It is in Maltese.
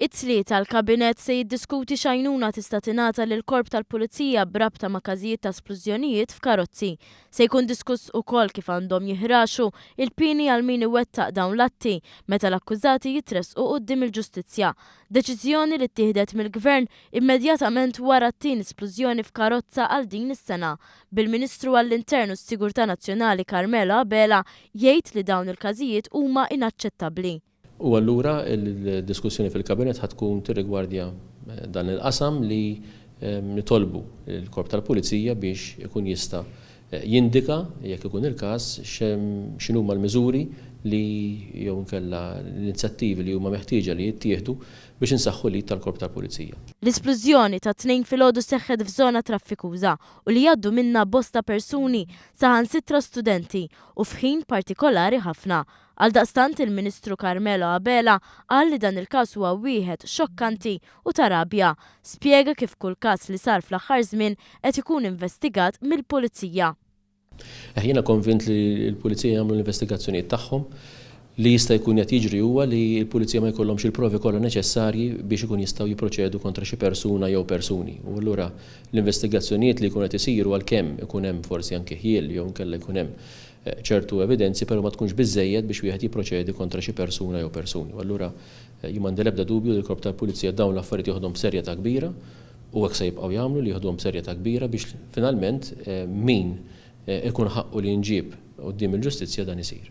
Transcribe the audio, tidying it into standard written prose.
It-Tlieta, l-Kabinett se jiddiskuti x'għajnuna tista' tingħata lill-Korp tal-Pulizija b'rabta ma' każijiet ta' splużjonijiet f'karozzi. Se jkun diskuss ukoll kif għandhom jiħraxu l-pieni għal min iwettaq dawn l-atti meta l-akkużati jitressqu quddiem il-ġustizzja. Deċiżjoni li ttieħdet mill-Gvern immedjatament wara t-tieni splużjoni f'karozza għal din is-sena, bil-Ministru għall-Intern u s-Sigurtà Nazzjonali Carmelo Abela jgħid li dawn il-każijiet huma inaċċettabbli. U allura l-diskussjoni fil-Kabinett ħa tkun tirrigwardja dan il-qasam li nitolbu lill-Korp tal-Pulizija biex ikun jista' jindika, jekk ikun il-każ, x'inhuma l-miżuri li jew inkella l-inizjattivi li huma meħtieġa li jittieħdu biex insaħħu l-id tal-Korp tal-Pulizija. L-isplużjoni tat-Tnejn filgħodu seħħet f'żona traffikuża u li jgħaddu minnha bosta persuni, saħansitra studenti, u f'ħin partikolari ħafna. Għaldaqstant il-Ministru Carmelo Abela qal li dan il-każ huwa wieħed xokkanti u ta' rabja. Spjega kif kull każ li sar fl-aħħar żmien qed ikun investigat mill-Pulizija. Jiena konvint li l-Pulizija jagħmlu l-investigazzjonijiet tagħhom. Li jista' jkun qed jiġri huwa li l-Pulizija ma jkollhomx il-provi kollha neċessarji biex ikun jistgħu jipproċedu kontra xi persuna jew persuni. U allura l-investigazzjonijiet li jkunu qed isiru għalkemm ikun hemm forsi anki ħjiel jew inkella jkun hemm ċertu evidenzi però ma tkunx biżżejjed biex wieħed jipproċedi kontra xi persuna jew persuni. U allura jien m'għandi l-ebda dubju li l-Korp tal-Pulizija dawn l-affarijiet joħodhom b'serjetà kbira u hekk se jibqgħu jagħmlu li joħduhom b'serjetà kbira biex finalment min ikun ħaqqu li jinġieb quddiem il-ġustizzja dan isir.